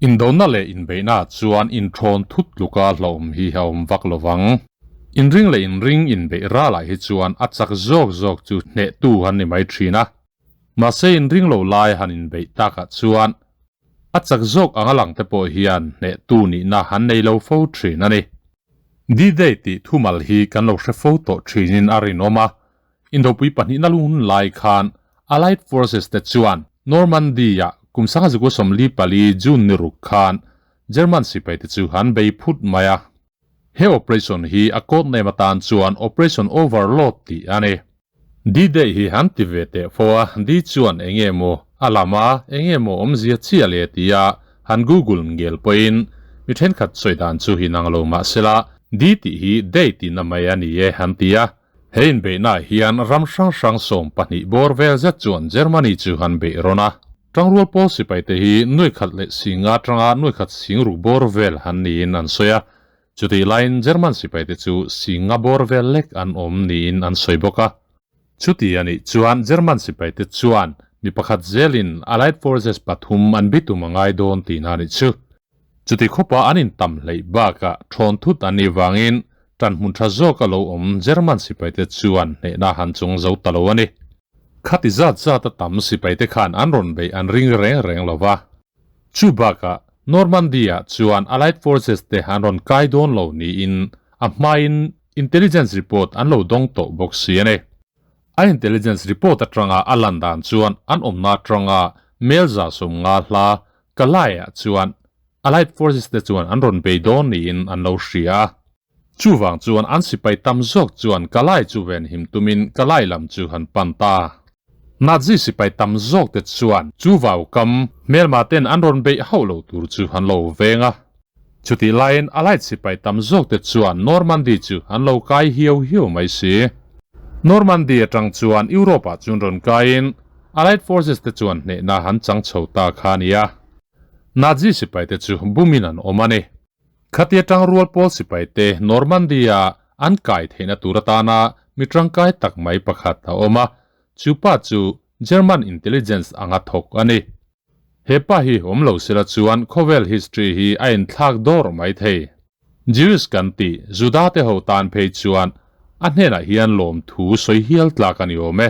Indona leh inbeihnaah chuan inthawn thut tluka hlauhawm hi a awm vak lo vang. Inring leh inring inbeih ralah hi chuan a chak zawk zawk chu hnehtu han ni mai thin a. Mahse inring lo lai han inbeih takah chuan a chak zawk anga lang te pawh hian hnehtu nihna han nei lo fo thin a ni. D-Day tih thumal hi kan lo hre fo tawh thinin a rinawm a, Indopui pahnihna lun lai khan Allied Forces te chuan Normandy-ah kum 1944 June ni ruk khan German sipai te chu an bei phut mai a. He operation hi a code name atan chuan Operation Overlord tih a ni. D-Day hi an ti ve teh fo a, D chuan enge maw a lam a, enge maw awmzia chiah le tia han Google ngel pawhin mi thenkhat sawi dan chu inang lo mahsela D tih hi Day tihna mai a ni e an ti a. He inbeihnaah hian ram hrang hrang 12 bawr vel zet chuan Germany chu han beih rawn a. Tangrual pawl sipaite hi nuai khat leh singa atanga nuai khat sing ruk bawr vel han niin an sawi a. Chutih laiin German sipaite chu singa bawr vel lek an awm niin an sawi bawk a. Chuti a nih chuan German sipaite chuan mi pakhat zelin Allied Forces pathum an bitum a ngai dawn tihna a nih chu. Chuti khawpa an intam hleih bakah thawn thut an nih vangin tan hmun tha zawka lo awm German sipaite chuan hnehna han chung zo ta lo a ni. Khati zat zata tam sipaite khan an rawn beih an ring reng reng lo va. Chu bakah Normandy-ah chuan Allied Forces te an rawn kai dawn lo niin a hmain intelligence report an lo dawng tawh bawk si a ni. A intelligence report atanga a lan dan chuan an awmna atanga mel 150 hla Kalai-ah chuan Allied Forces te chuan an rawn bei dawn niin an lo hria a. Chuvang chuan an sipai tam zawk chuan Kalai chu venhim tumin Kalai lam chu han pan ta. Nazi sipai tam zawk te chuan chu vau kam hmelma ten an rawn beih hauh lo tur chu an lo veng a. Chutih laiin Allied sipai tam zawk te chuan Normandy chu an lo kai hiau hiau mai si. Normandy atang chuan Europe-ah chuan rawn kaiin Allied Forces te chuan hnehna an chang chho ta kha a ni a. Nazi sipaite chu bumin an awm a ni. Khatia tangrual pawl sipaite Normandy-a an kai theihna tur atana mi tangkai tak mai pakhat a awm a, chu pa chu German intelligence anga thawk a ni. He pa hi awm lo sela chuan khawvel history hi a inthlak dawr mai thei. Jewish kan tih Juda te ho tan phei chuan a hnenah hian lawmthu sawi hial tlak a ni awm e.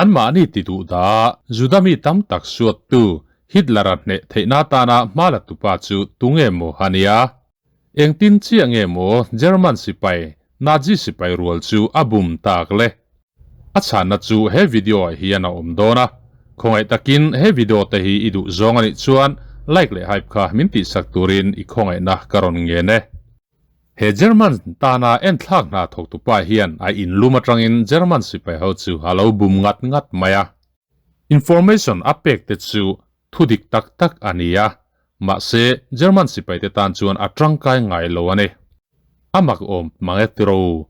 Anmahni ti duh dah Juda mi tam tak suattu Hitler-a hneh theihna atana hma la tupa chu tunge maw a nia? Engtin chiah nge maw German sipai, Nazi sipai rual chu a bum tak le? A chhanna chu he video ah hian a awm dawn a. Khawngaih takin he video te hi i duh zawng a nih chuan like leh hype kha min tihsak turin i khawngaihna ka rawn ngen e. He German tana enthlak hna thawktupa hian a inlum atangin German sipai ho chu a lo bum ngat ngat mai a. Information a pek te chu thu dik tak tak a ni a, mahse German sipai te tan chuan a tangkai ngai lo a ni. A mak awm mang e tiro.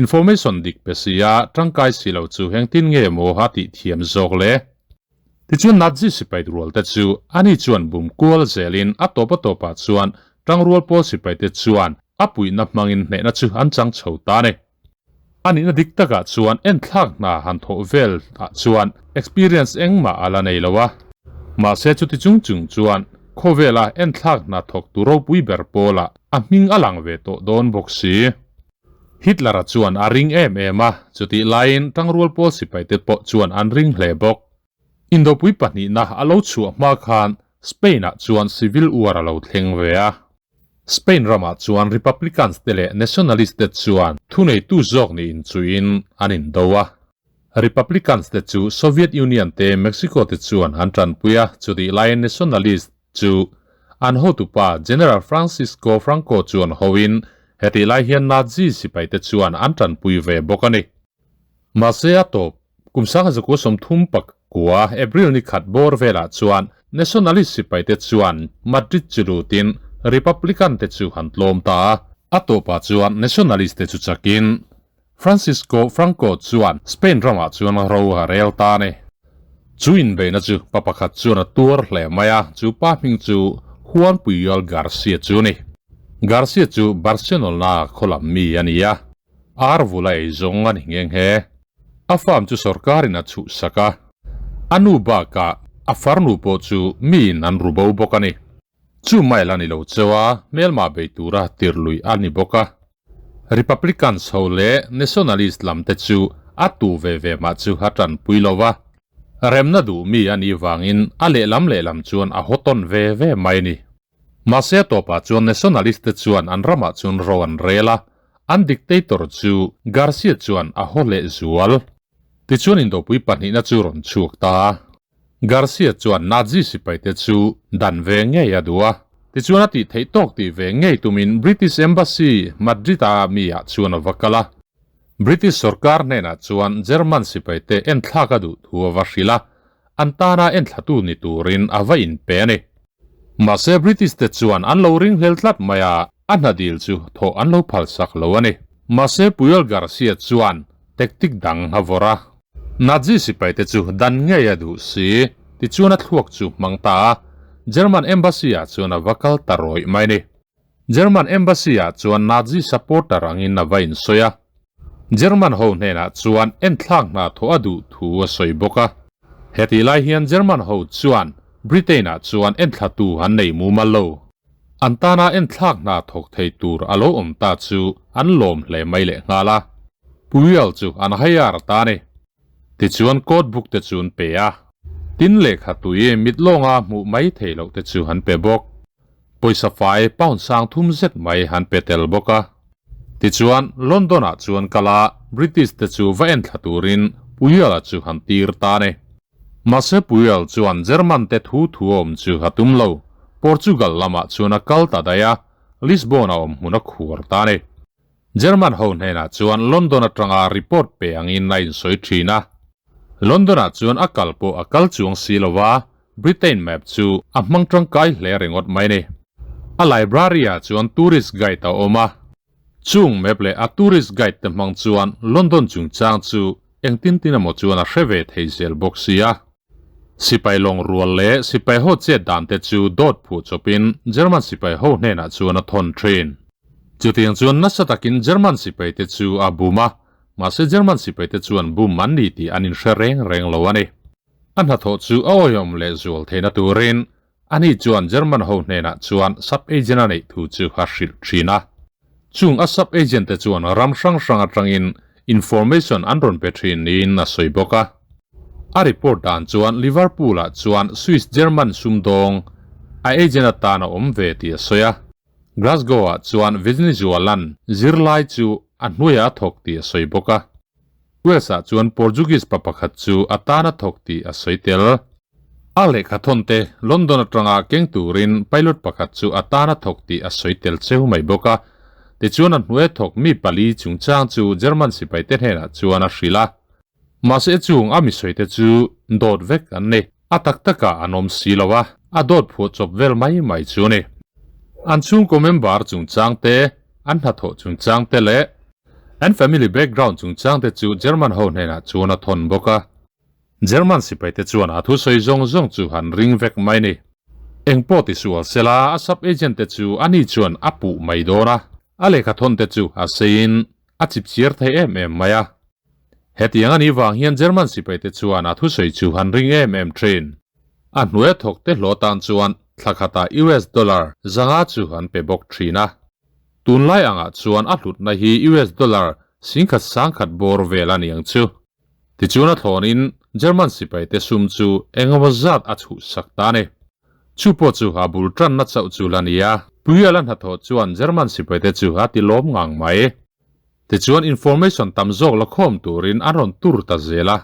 Information dik pe si a tangkai si lo chu engtin nge maw a tih thiam zawk le? Tichuan Nazi sipai rual te chu ani chuan bum kual zelin a tawp a tawpah chuan tangrual pawl sipai te chuan a puihna hmangin hnehna chu an chang chho ta a ni. A nihna dik takah chuan enthlak hna han thawh vel ah chuan experience engmah a la nei lo a. Mahse chuti chung chung chuan khawvela enthlak hna thawktu ropui ber pawlah a hming a lang ve tawh dawn bawk si. Hitler-a chuan a ring em em a, chutih laiin tangrual pawl sipaite pawh chuan an ring hle bawk. Indopui pahnihna a lo chhuah hma khan Spain-ah chuan civil war a lo thleng ve a. Spain ramah chuan Republicans te leh Nationalist te chuan thuneitu zawk nih inchuiin an indo a. Republicans te chu Soviet Union te Mexico te chuan an tanpui a, chutih laiin Nationalist chu an hotupa General Francisco Franco chuan hoin hetih lai hian Nazi sipaite chuan an tanpui ve bawk a ni. Mahse a tawp kum 1939 April ni khat bawr velah chuan Nationalist sipaite chuan Madrid chu lutin Republican te chu han tlawm ta a. A tawpah chuan Nationalist te chu chakin Francisco Franco chuan Spain ramah chuan ro a rel ta a ni. Chu inbeihna chu pa pakhat chuan a tuar hle mai a, chu pa hming chu Juan Puyol Garcia chu a ni. Garcia chu Barcelona khaw lam mi a ni a, ar vula ei zawng a ni nghe nghe. A farm chu sorkarin a chhuhsak a, a nu bakah a farnu pawh chu miin an ru bo bawk a ni. Chu mai la ni lo cheu a, hmelma bei tura tirh luih a ni bawk a. Republicans ho leh Nationalist lam te chu a tu ve ve mah chu a tanpui lo va. Remna duh mi a nih vangin a lehlam lehlam chuan a haw tawn ve ve mai a ni. Mahse a tawpah chuan Nationalist te chuan an ramah chuan ro an rel a, an dictator chu Garcia chuan a haw leh zual. Tichuan indopui pahnihna chu rawn chhuak ta a. Garcia chuan Nazi sipaite chu dan ve ngei a duh a, tichuan a tih theih tawk tih ve ngei tumin British Embassy Madrid-a mi ah chuan a va kal a. British sorkar hnenah chuan German sipaite enthlak a duh thu a va hrilh a, an tana enthlatu ni turin a va inpe a ni. Mahse British te chuan an lo ringhlel tlat mai a, a hna dil chu thawh an lo phalsak lo a ni. Mahse Puyol Garcia chuan tactic dang a vawrh a. Nazi sipaite chu dan ngei a duh si, tichuan a thluak chu hmang ta a, German Embassy ah chuan a va kal ta rawih mai a ni. German Embassy ah chuan Nazi supporter angin a va insawi a. German ho hnenah chuan enthlak hna thawh a duh thu a sawi bawk a. Hetih lai hian German ho chuan Britain ah chuan enthlatu an nei mumal lo. An tana enthlak hna thawk thei tur a lo awm ta chu an lawm hle mai leh nghal a. Puyal chu an hire ta a ni. Tichuan court book te chu an pe a. Tin lehkha tui mit lawnga hmuh mai theih loh te chu an pe bawk. Pawisa fai pound sang thum zet mai an pe tel bawk a. Tichuan London ah chuan kal a British te chu va en thla turin Puyal-a chu han tir ta a ni. Mahse Puyal chuan German te thu thu awm chu a tum lo. Portugal lamah chuan a kal ta daih a, Lisbon a awm hmun a khuar ta a ni. German ho hnenah chuan London atanga report pe angin a insawi thin a. London-ah chuan a kal pawh a kal chuang si lo va, Britain map chu a hmang tangkai hle ringawt mai ni. A library-ah chuan tourist guide a awm a. Chung map leh a tourist guide te hmang chuan London chungchang chu engtin tin emaw chuan a hre ve thei zel bawk si a. Sipai lawng rual leh sipai ho chet dan te chu dawt phuh chawpin German sipai ho hnenah chuan a thawn thin. Chutiang chuan nasa takin German sipai te chu a bum a, mahse German sipai te chuan bum an ni tih an inhre reng reng lo a ni. A hnathawh chu a awihawm leh zual theihna turin ani chuan German ho hnenah chuan sub-agent a neih thu chu a hrilh thin a. Chung a sub-agent te chuan ram hrang hrang atangin information an rawn pe thin niin a sawi bawk a. A report dan chuan Liverpool-ah chuan Swiss-German sumdawng a agent atan a awm ve tih a sawi a. Glasgow-ah chuan Venezuelan zirlai chu a hnuaiah a thawk tih a sawi bawk a. Wales-ah chuan Portuguese pa pakhat chu a tan a thawk tih a sawi tel. A lehkha thawnte London atanga keng turin pilot pakhat chu a tan a thawk tih a sawi tel cheu mai bawk a. Tichuan a hnuai thawk mi pali chungchang chu German sipaite hnenah chuan a hrilh a. Mahse chung a mi sawite chu dawt vek an ni. A tak takah an awm si lo a, a dawt phuah chawp vel mai mai chu a ni. An chhungkaw member chungchang te, an hnathawh chungchang te leh an family background chungchang te chu German ho hnenah chuan a thawn bawk a. German sipaite chuan a thusawi zawng zawng chu han ring vek mai ni. Eng pawh ti sual sela a sub agent te chu ani chuan a puh mai dawn a, a lehkha thawn te chu a seiin a chipchiar thei em em mai a. Hetiang a nih vang hian German sipaite chuan a thusawi chu han ring em em thin. A hnuaia thawk te hlawh tan chuan thla khatah US dollar zanga chu an pe bawk thin a. Tunlai angah chuan a hlutna hi US dollar singkhat sangkhat bawr vel a ni ang chu. Tichuan a thlawnin German sipaite sum chu engemaw zat a chhuhsak ta a ni. Chu pawh chu a bul tanna chauh chu la ni a. Puyala hnathawh chuan German sipaite chu a ti lawm ngang mai. Tichuan information tam zawk la khawm turin an rawn tur ta zel a.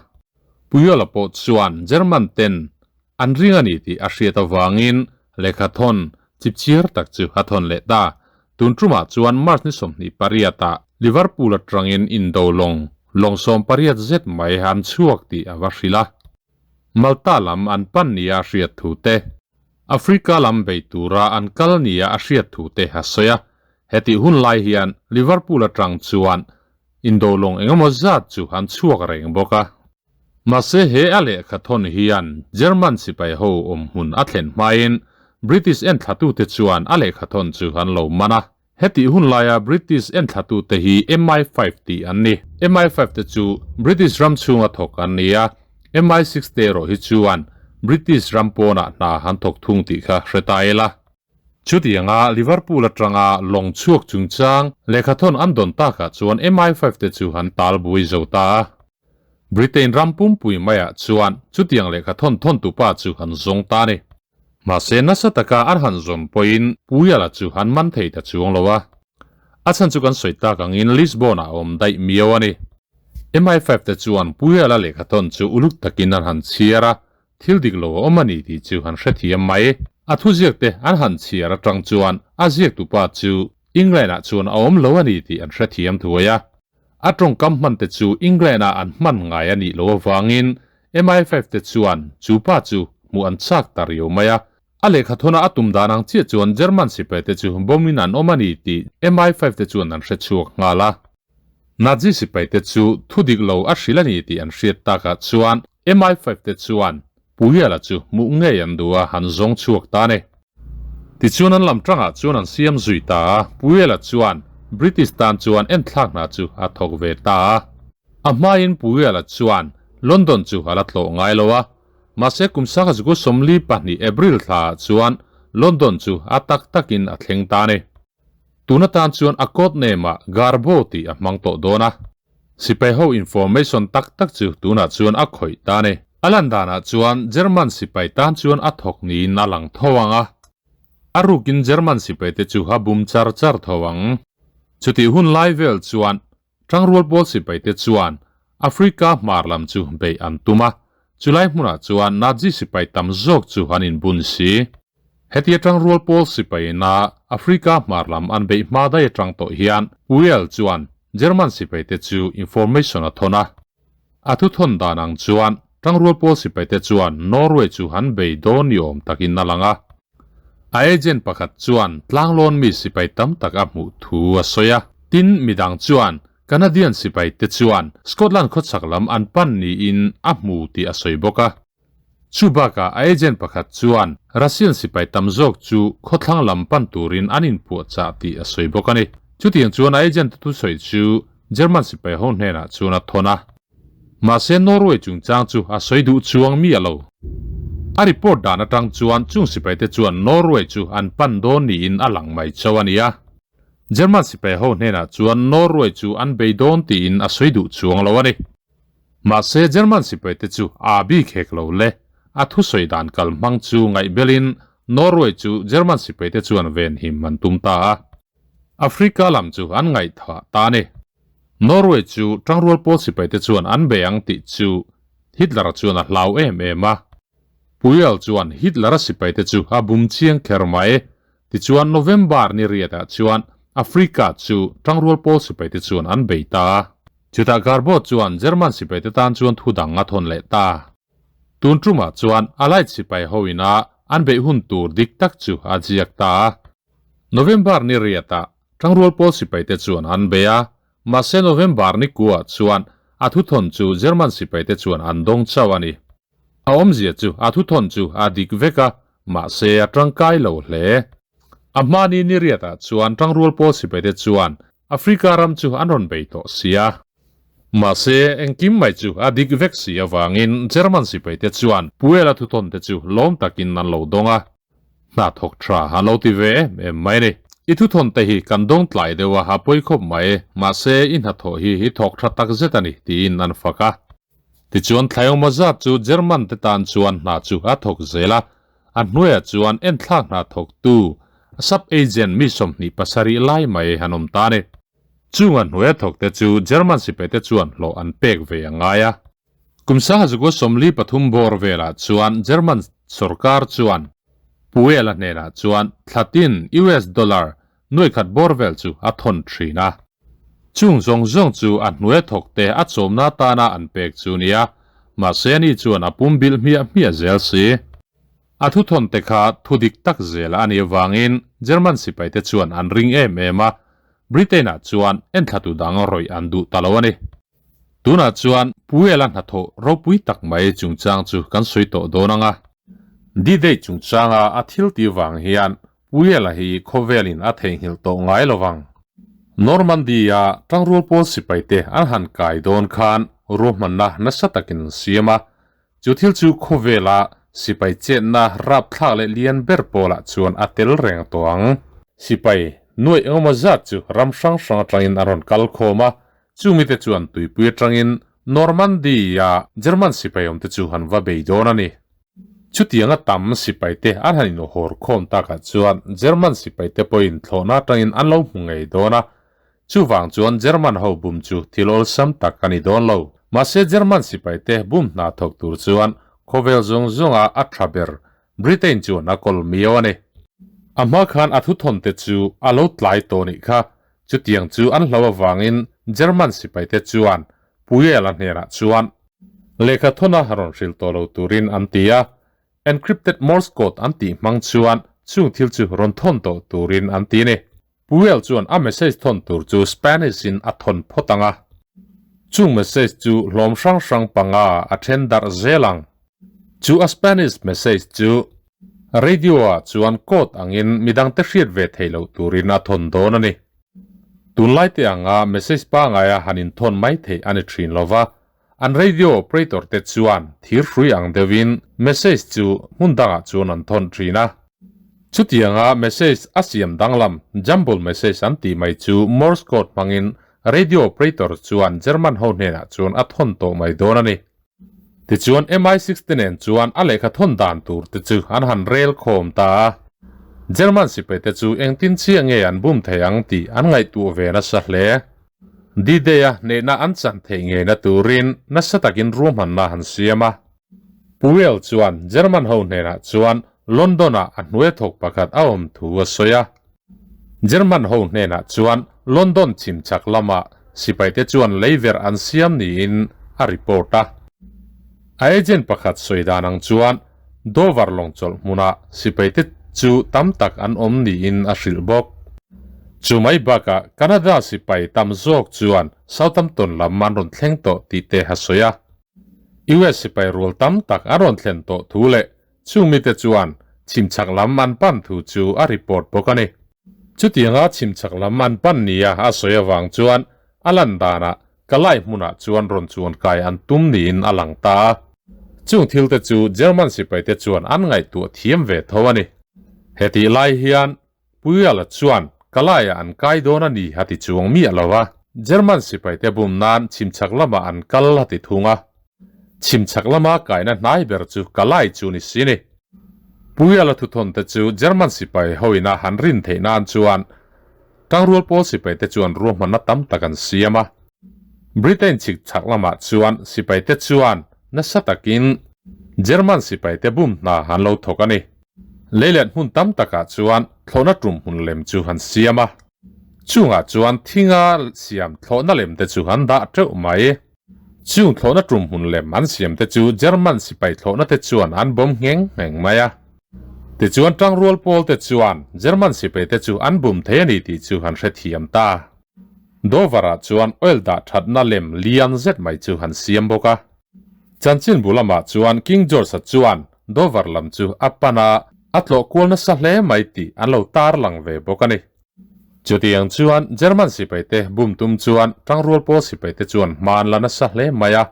Puyola pawh chuan German ten an ring a ni tih a hriat avangin lehkha thawn chipchiar tak chu a thawn leh ta. Tun tumah chuan March ni 28 ah Liverpool atangin indo lawng lawng 18 zet mai an chhuak tih a va hrilh a. Malta lam an pan nia a hriat thu te. Africa lam bei tura an kal nia a hriat thu te a sawi a. Hetih hun lai hian Liverpool atang chuan indolawng engemaw zat chu an chhuak reng bawk a. Mahse he a lehkha thawn hian German sipai ho awm hmun a thlen hmain British enthlatute chuan a lehkha thawn chu an lo man a. Hetih hun laia British enthlatute hi MI5 tih an ni. MI5 te chu British ram chhunga thawk an ni a, MI6 te erawh hi chuan British ram pawnah hna an thawk thung tih kha hre ta ila. Chutianga Liverpool atanga lawng chhuak chungchang lehkhathawn an dawn takah chuan MI5 te chu an tal buai zo ta a. Britain ram pumpui maiah chuan chutiang lehkhathawn thawntupa chu an zawng ta a ni. Mahse nasa taka an han zawn pawhin Puyala chu an man thei ta chuang lo a. A chhan chu kan sawi tak angin Lisbon-ah a awm daih miau a ni. MI5 te chuan Puyala lehkhathawn chu uluk takin an han chhiar a, Thil dik lo a awm a ni tih chu han hrethiam mai. A thuziak te an han chhiar atang chuan a ziaktupa chu England-ah chuan a awm lo a ni tih an hrethiam thuai a. A tawngkam hman te chu England-ah an hman ngai a nih loh avangin MI5 te chuan chu pa chu hmuh an chak ta riau mai a. A lehkhathawna a tum dan ang chiah chuan German sipai te chu bomb-in an awm a ni tih MI5 te chuan an hrechhuak nghal a. Nazi sipai te chu thu dik lo a hrilh a ni tih an hriat takah chuan MI5 te chuan Puiala chu hmuh ngei an duh a, an zawng chhuak ta a ni. Tichuan an lam tangah chuan an siam zui ta a, Puiala chuan British tan chuan enthlak hna chu a thawk ve ta a. A hmain Puiala chuan London chu a la tlawh ngai lo a, mahse kum sangha zuku 42 April thlaah chuan London chu a tak takin a thleng ta a ni. Tun atan chuan a code name ah Garbo tih a hmang tawh dawn a. Sipai ho information tak tak chu tunah chuan a khawih ta a ni. A lan danah chuan German sipai tan chuan a thawk niin a lang tho ang a. A rukin German sipai te chu a bum char char tho ang. Chutih hun lai vel chuan Tangrual pawl sipai te chuan Africa hmar lam chu beih an tum a, chulai hmunah chuan Nazi sipai tam zawk chu an inbun si. Hetia Tangrual pawl sipaina Africa hmar lam an beih hma daih atang tawh hian Puel chuan German sipai te chu information a thawn a. A thuthawn dan ang chuan Tangrual pawl sipai te chuan Norway chu an bei dawn ni awm takin a lang a. A agent pakhat chuan tlanglawn mi sipai tam tak a hmuh thu a sawi a. Tin, midang chuan Canadian sipai te chuan Scotland khawchhak lam an pan niin a hmu tih a sawi bawk a. Chu bakah a agent pakhat chuan Russian sipai tam zawk chu khawthlang lam pan turin an inpuahchah tih a sawi bawk a ni. Chutiang chuan a agent thusawi chu German sipai ho hnenah chuan a thawn a. Mahse Norway chungchang chu a sawi duh chuang miah lo. A report dan atang chuan chung sipaite chuan Norway chu an pan dawn niin a lang mai chauh a ni a. German sipai ho hnenah chuan Norway chu an bei dawn tiin a sawi duh chuang lo a ni. Mahse German sipaite chu a bik hek lo le. A thusawi dan kal hmang chu ngaihbelin Norway chu German sipaite chuan venhim an tum ta a. Africa lam chu an ngaihthah ta a ni. Norway chu tangrual pawl sipaite chuan an bei ang tih chu Hitler-a chuan a hlau em em a. Puyol chuan Hitler-a sipaite chu a bum chiang kher mai. Tichuan November ni riatah chuan Africa chu tangrual pawl sipaite chuan an bei ta a. Chutah Garbo chuan German sipaite tan chuan thu dang a thawn leh ta. Tun tumah chuan Allied sipai ho ina an beih hun tur dik tak chu a ziak ta a. November ni riatah Tangrual pawl sipaite chuan an bei a, mahse November ni kuah chuan a thuthawn chu German sipaite chuan an dawng chauh a ni. A awmzia chu a thuthawn chu a dik vek a, mahse a tangkai lo hle. A hmani ni riatah chuan Tangrual pawl sipaite chuan Africa ram chu an rawn bei tawh si a. Mahse engkim mai chu a dik vek si avangin German sipaite chuan Puela thuthawn te chu lawm takin an lo dawng a. Hna thawk tha han lo ti ve em em mai ni. I thuthawn te hi kan dawng tlai deuh a, a pawi khawp mai, mahse i hnathawh hi i thawk tha tak zet a ni, tiin an fak a. Tichuan Thlaiawma zat chu German te tan chuan hna chu a thawk zel a, a hnuaiah chuan enthlak hna thawktu sub-agent mi 27 lai mai an awm ta a ni. Chung a hnuaia thawk te chu German sipai te chuan hlawh an pek ve a ngai a. Kum sangha zukua 43 bawr velah chuan German sorkar chuan Puela hnenah chuan thlatin US dollar nuaikhat bawr vel chu a thawn thin a. Chung zawng zawng chu a hnuai thawkte a chawmna atana an pek chu nia, mahse ani chuan a pum bilh hmiah hmiah zel si. A thuthawn te kha thu dik tak zel a nih avangin German sipaite chuan an ring em em a, Britain-ah chuan enthlatu dang rawih an duh ta lo a ni. Tunah chuan Puela hnathawh ropui tak mai chungchang chu kan sawi tawh dawn ang a. D-Day chungchanga a thil tih vang hian Puela hi khawvelin a theihnghilh tawh ngai lo vang. Normandy-a tangrual pawl sipaite an han kai dawn khan ruahmanna nasa takin an siam a, chu thil chu khawvela Sipai chetna rapthlak leh lian ber pawlah chuan a tel reng tawh ang. Sipai nuaih engemaw zat chu ram hrang hrang atangin an rawn kal khawm a, chungmite chuan tuipui atangin Normandy-a German sipai awmte chu an va bei dawn a ni. Chutianga tam sipaite an han inhawr khawm takah chuan German sipaite pawhin thlawhna atangin an lo hmu ngei dawn a, Chuvang chuan German ho bum chu thil awlsam tak a ni dawn lo. Mahse German sipaite bum hna thawk tur chuan khawvel zawng zawnga a tha ber Britain chuan a kawl miau a ni. A hma khan a thuthawn te chu a lo tlai tawh nih kha. Chutiang chu an hlo avangin German sipaite chuan Puel-a hnenah chuan lehkha thawna rawn hrilh tawh lo turin an ti a. Encrypted Morse code an tih hmang chuan chung thil chu rawn thawn tawh turin an ti a ni. Puel chuan a message thawn tur chu Spanish in a thawn phawt ang a. Chung message chu hlawm hrang hrang panga a then darh zel ang. Chu a Spanish message chu radio ah chuan code angin midangte hriat ve theih loh turin a thawn dawn a ni. Tunlai te anga message pangaia han inthawn mai theih a ni thin lova, an radio operator te chuan thir hrui ang deuhin message chu hmun dangah chuan an thawn thin a. Chutianga message a siam danglam jumble message an tih mai chu Morse code hmangin radio operator chuan German ho hnenah chuan a thawn tawh mai dawn a ni. Tichuan MI6 te nen chuan a lehkha thawn dan tur te chu an han rel khawm ta a. German sipai te chu engtin chiah nge an bum thei ang tih an ngaihtuah ve nasa hle. D-Day-a hnehna an chan theih ngeina turin nasa takin ruahmanna han siam a. Puel chuan German ho hnenah chuan London-ah a hnuai thawk pakhat a awm thu a sawi a. German ho hnenah chuan London chhim chhak lamah sipaite chuan leiverh an siam niin a report a. A agent pakhat sawi dan ang chuan Dover lawngchawlh hmunah sipaite chu tam tak an awm niin a hrilh bawk. Chu mai bakah Canada sipai tam zawk chuan Southampton lam an rawn thleng tawh tih te a sawi a. US sipai rual tam tak an rawn thlen tawh thu leh chung mite chuan chhimchhak lam an pan thu chu a report bawk a ni. Chutianga chhimchhak lam an pan nia a sawi avang chuan a lan danah Kalai hmunah chuan rawn chuan kai an tum niin a lang ta a. Chung thil te chu German sipaite chuan an ngaihtuah thiam ve tho a ni. Hetih lai hian Puyala chuan Kalaiah an kai dawn a ni a ti chuang miah lo a. German sipaite bum nan chhimchhak lamah an kal a ti thung a. Chhimchhak lama kaina hnai ber chu Kalai chu ni si ni. Puyala thuthawn te chu German sipai hoina han rin theih nan chuan Tangrual pawl sipaite chuan ruahmanna tam tak an siam a. Britain chhik chhak lamah chuan sipaite chuan nasa takin German sipaite bum hna an lo thawk a ni. Leilet hmun tam takah chuan thlawhna tum hmun lem chu an siam a. Chungah chuan thinga siam thlawhna lem te chu an dah teuh mai. Chung thlawhna tum hmun lem an siam te chu German sipai thlawhna te chuan an bawm ngheng ngheng mai a. Tichuan tangrual pawl te chuan German sipai te chu an bum thei a ni tih chu an hrethiam ta. Dover ah chuan oil dah thatna lem lian zet mai chu an siam bawk a. Chanchinbu lamah chuan King George-a chuan Dover lam chu a pan a, a tlawh kual nasa hle mai tih an lo tarlang ve bawk a ni. Chutiang chuan German sipaite bum tum chuan tangrual pawl sipaite chuan hma an la nasa hle mai a.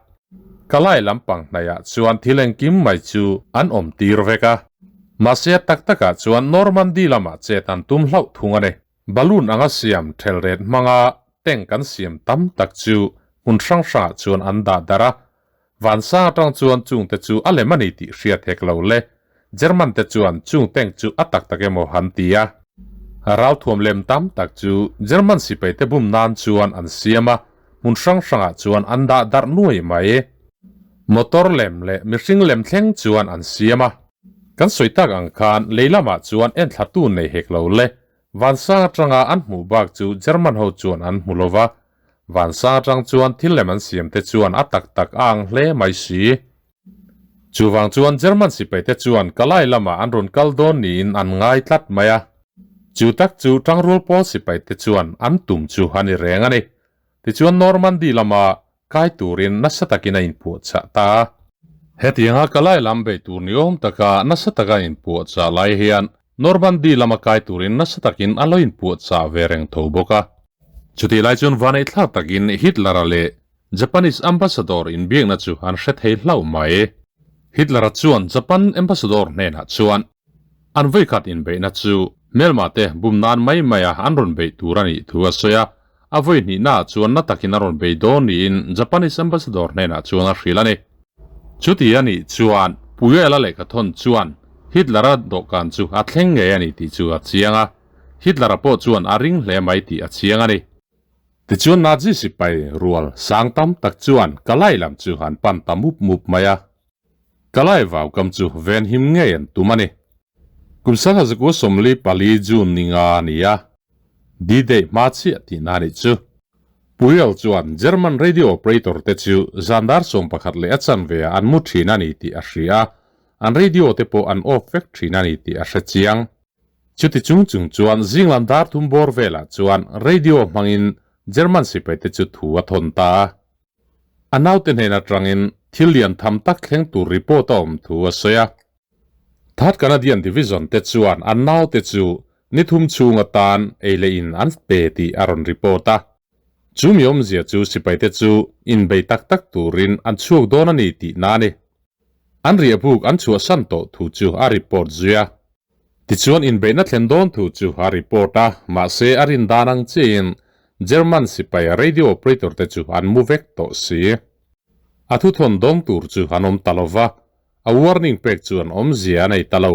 Kalai lampang hnaihah chuan thil engkim mai chu an awm tir vek a. Mahse a tak takah chuan Normandy lamah chet an tum hlauh thung a ni. Balloon anga siam thelret hmanga tank an siam tam tak chu hmun hrang hrangah chuan an dah darh a. Vansang atang chuan chungte chu a lem a ni tih hriat hek lo le. German te chuan chung tank chu a tak tak emaw han ti a. Ralthuam lem tam tak chu German sipai te bum nan chuan an siam a, hmun hrang hrangah chuan an dah darh nuai mai. Motor lem leh mihring lem thleng chuan an siam a. Kan sawi tak ang khan lei lamah chuan enthlatu nei hek lo le. Vansang atanga an hmuh bak chu German ho chuan an hmu lo va, Vansang atang chuan thil lem an siam te chuan a tak tak a ang hle mai si. Chuvang chuan German sipai te chuan Kalai lamah an rawn kal dawn niin an ngai tlat mai a. Chu tak chu Tangrual pawl sipai te chuan an tum chu a ni reng a ni. Tichuan Normandy lama kai turin nasa takin a inpuahchah ta a. Hetianga Kalai lam bei tur ni awm taka nasa taka inpuahchah lai hian Normandy lama kai turin nasa takin a lo inpuahchah ve reng tho bawk a. Chutih lai chuan vaneihthlak takin Hitler-a leh Japanese ambassador inbiakna chu an hre thei hlauh mai. Hitler-a chuan Japan ambassador hnenah chuan an vawikhat inbeihna chu hmelma te bum nan mai maia an rawn beih tur a nih thu a sawi a, a vawi hnihnaah chuan na takin a rawn bei dawn niin Japanese ambassador hnenah chuan a hrilh a ni. Chuti a nih chuan Puel-a lehkhathawn chuan Hitler-a dawhkan chu a thleng ngei a ni tih chu a chiang a, Hitler-a pawh chuan a ring hle mai tih a chiang a ni. Tichuan Nazi sipai rual sang tam tak chuan Kalai lam chu an pan ta mup mup mai a. Kalai vaukam chu ven him ngei an tum a ni. Kum sangha zakua 44 June ni nga a ni a, D-Day hma chiah tihna a nih chu. Puel chuan German radio operator te chu zan dar 11 leh a chanve ah an mu thin a ni tih a hria a, an radio te pawh an off vek thin a ni tih a hre chiang. Chuti chung chung chuan zinglam dar thum bawr velah chuan radio hmangin German sipaite chu thu a thawn ta a. A naute hnen atangin thil lian tham tak thleng tur report a awm thu a sawi a. Third Canadian Division te chuan an naute chu ni thum chhung atan ei leh in an pe tih a rawn report a. Chu mi awmzia chu sipaite chu inbei tak tak turin an chhuak dawn a ni tihna a ni. An riahbuk an chhuahsan tawh thu chu a report zui a. Tichuan inbeihna thlen dawn thu chu a report a, mahse a rin dan ang chiahin German sipai radio operator te chu an mu vek tawh si. A thuthawn dawng tur chu an awm ta lo va, a warning pek chuan awmzia a nei ta lo.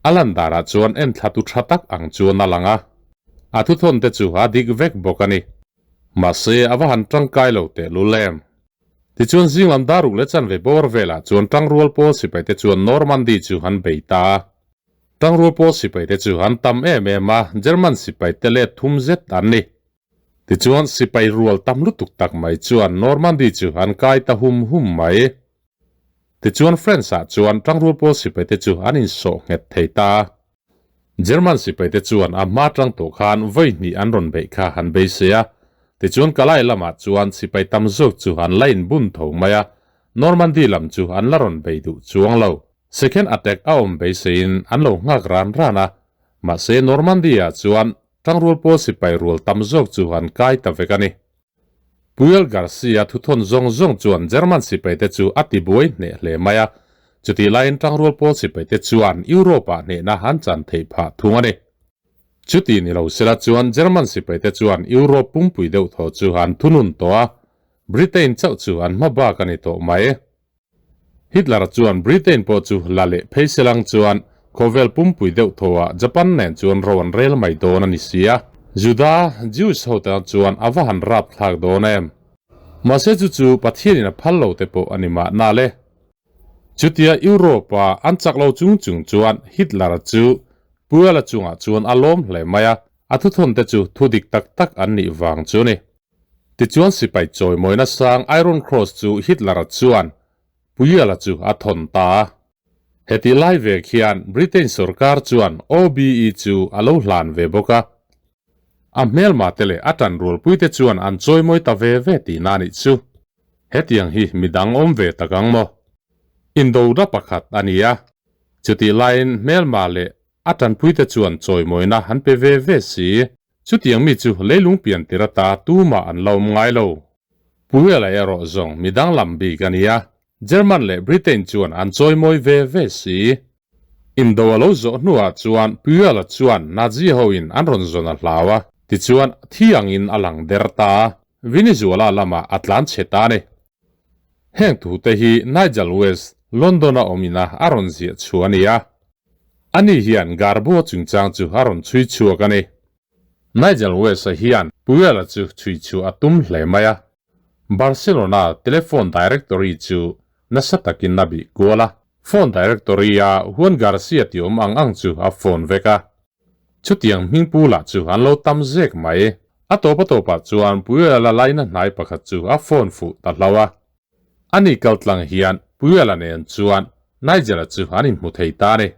A lan danah chuan enthlatu tha tak ang chuan a lang a, a thuthawn te chu a dik vek bawk a ni. Mahse a va han tangkai lo tehlul em. Tichuan zinglam dar ruk leh chanve bawr velah chuan Tangrual pawl sipaite chuan Normandy chu an bei ta a. Tangrual pawl sipaite chu an tam em em a, German sipaite let thum zet an ni. Tichuan sipai rual tam lutuk tak mai chuan Normandy chu an kai ta hum hum mai. Tichuan France-ah chuan Tangrual pawl sipaite chu an insawh nghet thei ta a. German sipaite chuan a hma tang tawh khan vawi hnih an rawn beih kha an beisei a, tichuan Kalai lamah chuan sipai tam zawk chu an la inbun tho mai a, Normandy lam chu an la rawn bei duh chuang lo. Second attack a awm beiseiin an lo nghak ran ran a, mahse Normandy-ah chuan tangrual pawl sipai rual tam zawk chu an kai ta vek a ni. Puel Garcia thuthawn zawng zawng chuan German sipaite chu a tibuai hneh hle mai a, chutih laiin tangrual pawl sipaite chuan Europe-ah hnehna an chan theih phah thung a ni. Chuti ni lo sela chuan German sipaite chuan Europe pumpui deuh thaw chu an thunun tawh a, Britain chauh chu an hma bak a ni tawh mai. Hitler chuan Britain pawh chu la leh phei selang chuan khawvel pumpui deuh thawhah Japan nen chuan ro an rel mai dawn a ni si a. Juda, Jews, ho tan chuan a va han rap thlak dawn em? Mahse chu chu Pathianin a phal lo te pawh a ni mahna le. Chutia Europe-a an chak lo chung chung chuan Hitler chu Puela chungah chuan a lawm hle mai a, a thuthawn te chu thu dik tak tak an nih vang chu a ni. Tichuan sipai chawimawina sang Iron Cross chu Hitler-a chuan Puiala chu a thawn ta a. Hetih lai ve khian Britain sorkar chuan OBE chu a lo hlan ve bawk a. A hmelma te leh a tanrualpuite chuan an chawimawi ta ve ve tihna a nih chu. Hetiang hi midang awm ve tak ang maw? Indo-na pakhat a ni a. Chutih laiin hmelma leh a tanpuite chuan chawimawina an pe ve ve si. Chutiang mi chu leilung pian tir ata tumah an la awm ngai lo. Puela erawh zawng mi danglam bik a ni a, German leh Britain chuan an chawimawi ve ve si. Indo a lo zawh hnuah chuan Puela chuan Nazi hoin an rawn zawn a hlau a, tichuan thi angin a lang der ta a, Venezuela lamah a tlan chhe ta a ni. Heng thute hi Nigel West, London-a awmina a rawn ziah chhuah a ni a. Ani hian Garbo chungchang chu a rawn chhui chhuak a ni. Nigel West-a hian Puel-a chu chhui chhuah a tum hle mai a. Barcelona telephone directory chu nasa takin a bih kual a. Phone directory-a Juan Garcia tih awm ang ang chu a phone vek a. Chutiang hming pu lah chu an lo tam zek mai. A tawp a tawpah chuan Puel-a laina hnai pakhat chu a phone fuh ta hlauh a. Ani kaltlang hian Puela nen chuan Nigel-a chu an inhmu thei ta a ni.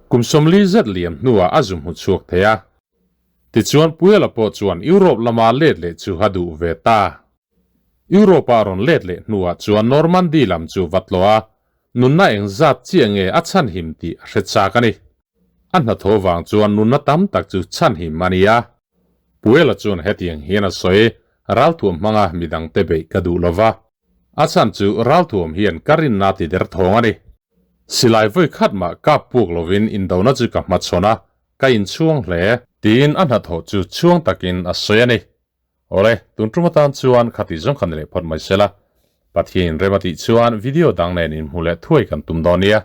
Kum 40 zet liam hnuah a zu hmu chhuak thei a. Tichuan Puela pawh chuan Europe lama let leh chu a duh ve ta. Europe-a rawn let leh hnuah chuan Normandy lam chu va tlawh a, nunna eng zat chiah nge a chhanhim tih a hre chak a ni. A hnathawh vang chuan nunna tam tak chu chhanhim a ni a. Puela chuan hetiang hian a sawi, Ralthuam hmanga midangte beih ka duh lo va. A chhan chu ralthuam hian ka rinna ti der thawng a ni. Silai vawi khat mah kap puak lovin indona chu ka hmachhawn a, ka inchhuang hle. Tiin a hnathawh chu chhuang takin a sawi a ni. Awle, tun tum atan chuan khati zawng kha ni leh phawt mai sela. Pathian rem a tih chuan video dang nen inhmu leh thuai kan tum dawn nia.